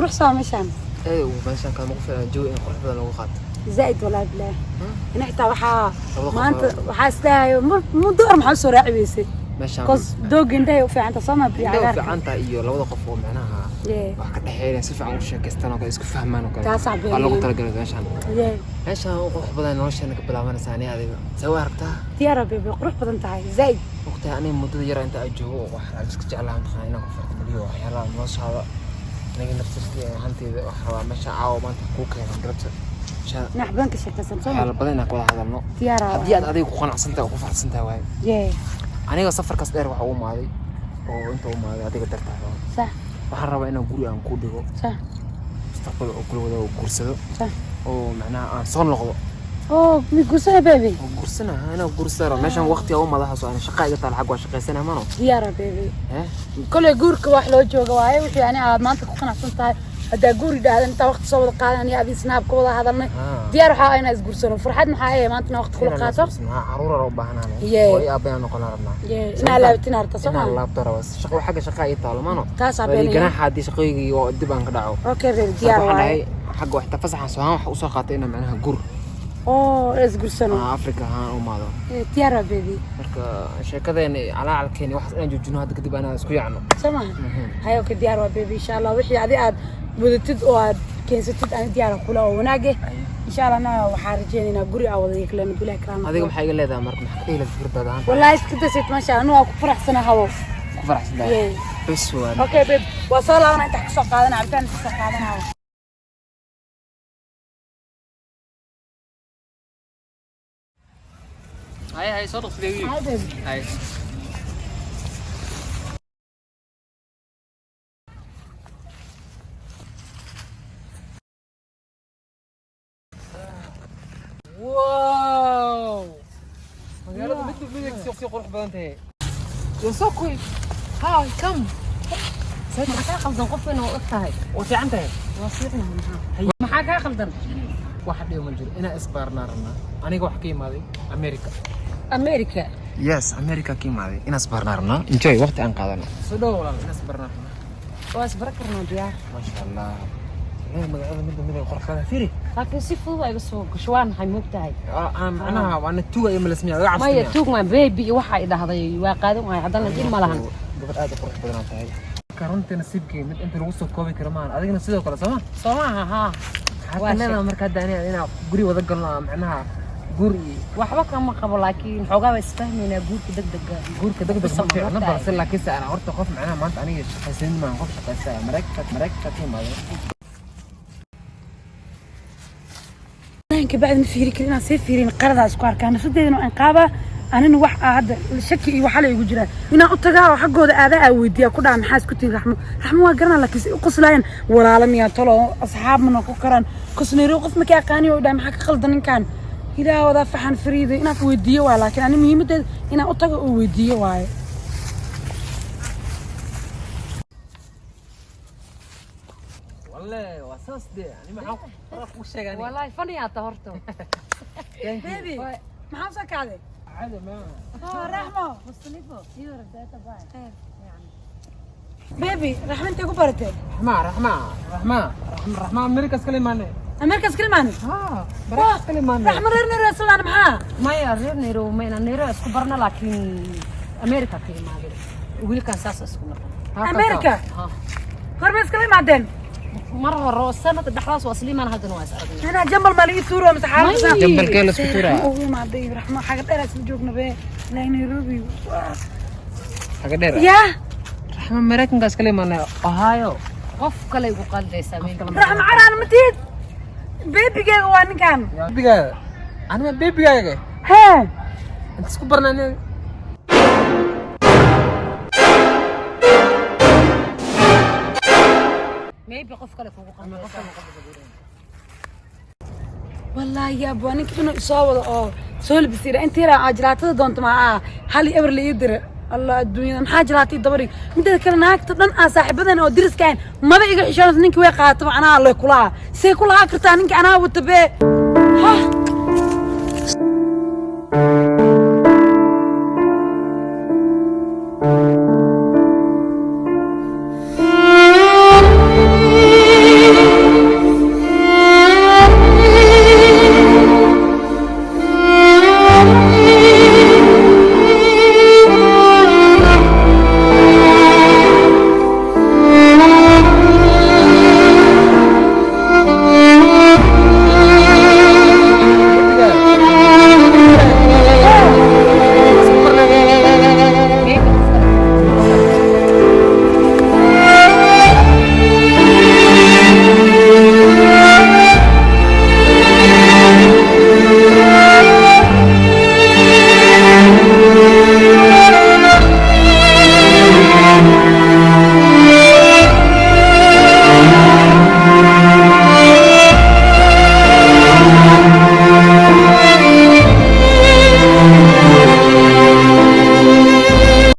Qurux soo meeshaan. Ee, meeshaan kama qof jawi in qurux badan lagu qaato. Zaa'id walaahi bilaahi. Ina xitaa waxaa Labada qof maanta oo- waxaa isleeyahay muddo hor maxaa usoo raaci weysay? Meeshaan Cause doogga indhahay u fiicanta soo ma biyo indhaha u cagaarka. fiican tahay iyo labada qof oo macnaha wax ka dhexeynaya si fiican u sheekaystaan oo kale, isku fahmaan oo kale. Taasaa been. Waa loogu talagalay meeshaan. Meeshaan u qurux badan nolosheena ka bilaabanaysa ani adiga. See u aragtaa? Diyaara baby, qurux badan tahay zaa'id. Waqtiga aniga muddada yar inta aan joogo waxaan iska jeclahay mataqaanaa inaan ku farto baliyo waxyaalaha noloshaada. Aniga naftirkeyga ahaanteyda waxaan rabaa meesha caawa maanta kuu keeno galabta. Meesha Dhinac badan ka sheekaysan soo ma? waxyaalo badan inaan ka wada hadalno. Diyaara. Haddii aad adiga ku qanacsan tahay oo ku faraxsan tahay waaye. Aniga safarkaas dheer waxa u imaaday oo inta u imaaday adiga dartaa. Sax. Waxaan rabaa inaan guri aan kuu dhigo. Sax. Mustaqbal oo kula wada oo guursado. Sax. Oo macnaha aan soo noqdo. Oh, mi guursana baby? Oo guursana, inaan guursado. Meeshaan waqti aan u madaxaso aan shaqa iga taal xag waa shaqaysanaa mano. Diyaara baby. Eh? Koley guurka wax loo jooga waaye, wixii ani aad maanta ku qanacsan tahay haddaa guuri dhahdan intaa waqti soo wada qaadan iyo adii snaab ka wada hadalnay. Diyaar waxaa ah inaan isguursano, farxad maxaa eh maanta inaan waqti kula qaato. Caruur u baahnaan. Oo aabbahay noqon rabnaa. Inaa laabatin arta soo Inaan ma? laabto rabaa. Shaqo xagga shaqa ii taalo mano. Taasaa Waa beenaya. ganaaxa haddii shaqooyinkii oo dib aan ka dhaco. Okay baby, diyaar Waxaan waaye. dhahay xagga wax tafasaxan soo wax u soo qaatay inaan macnaha guur. Oo isguursano. Afrika haan u imaado. Diyaar waa baby. Marka sheekadeena iyo calaacalkeena waxaas inaan joojino hadda kadib anaa isku yaacno. Soo maha? Hayo, okay, diyaar waa baby. Insha Allah wixii adi aad wadatid oo aad keensatid ani diyaar kula oo wanaage. Insha Allah na waxaan rajeynaynaa guri aa wada yeekleno bilahi karaama. Adiga maxaa iga leedahay marka, maxaa ka dhihi lahayd fikradaada ahaan? Wallahi iska dasid maasha Allah, waa ku faraxsana habo. Ku faraxsan tahay. Bes waa. Okay babe, waa soo laabana inta ka soo qaadana cabitaan ka soo qaadanaa. Hay hay, soo dhaqso baby. Hi baby. Hay. Wow! Magaalada mid midab si qurux badan tahay. You're so quick. Hi, come. Maxaa kaa qaldan qof inuu og tahay? Waa fiican tahay. Waa fiicnahay, maxaa? Maxaa kaa qaldan? Wax dhibo ma jiro. Inaan isbaarnaa rabnaa. Aniga wax ka imaaday America. America. Yes, America ka imaaday. Inaan isbaarnaa rabnaa. Enjoy waqti aan qaadano. Soo dhawo walaal, inaan isbaarnaa rabnaa. Waa isbara karnaa, diyaar. Masha Allah. Ilaahay magaalada midba midab qurux badan. Fiiri. Laakiin si fudud waa iga soo gasho, waa naxay moogtahay. Aan macnaha waana tuuga iyo malasmiya iga Maya cabsatay. tuug ma baby iyo waxa ay dhahday waa qaadan waay, haddana dhib ma lahan. Gabadh aad u qurux badan aad tahay. Ka runtii nasiibkii mid inta lagu soo koobi karo maahan. Adigana sidoo kale soo ma? Soo maaha haa. Maxaad Waa ka leedahay marka hadda aniga inaan guri wada galno ama macnaha guur iyo Waxba kama qabo, laakiin xoogaa waa isfahmaynaa guurka degdega. Guurka degdeg ma fiicno, Moogtahay. balse laakiinse ana horta qof macnaha maanta aniga shaqaysanin maahan, qof shaqaysta Maraykanka ka imaaday. Ka bacdi ma fiiri karin inaan sii fiirin qaradaas ku arkaa nafsadeedana waan qaabaa anina wax aa hadda shaki iyo waxa la igu jiraa inaan u tagaa oo xaggooda aadaa aa weydiiyaa ku dhaha maxaa isku tihin Raxmo? Raxmo waa garanaa, laakiin si u qoslaayaan walaala miyaa tolo asxaab ma noqon karaan kosneero qof ma ka aqaaniyo oo dhaha maxaa ka qaldan ninkan ilaah wadaa faxan fariida inaan weydiiyo waay, laakiin ani muhiimadeeda inaan u tago oo weydiiyo waaye. Wallahi waa saas dee, ani maxaa ku sheegay aniga? Wallahi faniyaa ta horta. Baby, maxaa usoo kacday? Caadi ma. Oh, Raxmo. Baby, Raxmo intee ku baratay? Raxma, Raxma, Raxma, Raxma, Raxma America iskala imaanay. Ameerika iskala imaanay? Haa, Maraykanka iskala imaanay. Raxmo reer Nairobi islaan maxaa? Maya, reer Nairobi ma inaan Nairobi isku barna, laakiin America ka imaadeen. Wiilkan saas isku noqon. America? Haa. Goorma iskala imaadeen? Mar hore oo sanadka dhexdaas waa isliimaan, haddana waa is aragnay. Anaa jambal maa laga tuuro mise xaaladda May. Jambalkee la isku tuuraa? Ugu imaaday Raxmo xaga dheer isla joogna be ilaa Nairobi. Xaga dheer. Yaa. Raxma Maraykanka iskala imaanay, Ohio. Qof kale igu qaldaysaa wiilka. Raxmo caraan ma tihid? Beebigeyga waa ninkan. Bebigaaga. Anima bebigaaga. Hee. Inta isku barnaa aniga. Maybe qof kale kugu qaldaysaa. Wallaahi yaab, waa ninka inuu isoo wado oo soo labisira inta yaraa aa jalaatada doonto ma aa hal iyo eber la ii dira. Allah, adduunyada maxaa jalaatay dabari mideeda kale naagta dhan aa saaxiibadan oo diriska ahayn maba iga xishoonaysa, ninka way qaataba anaa le kulaha see kulahaa kartaa ninka anaa wata bee. Ha.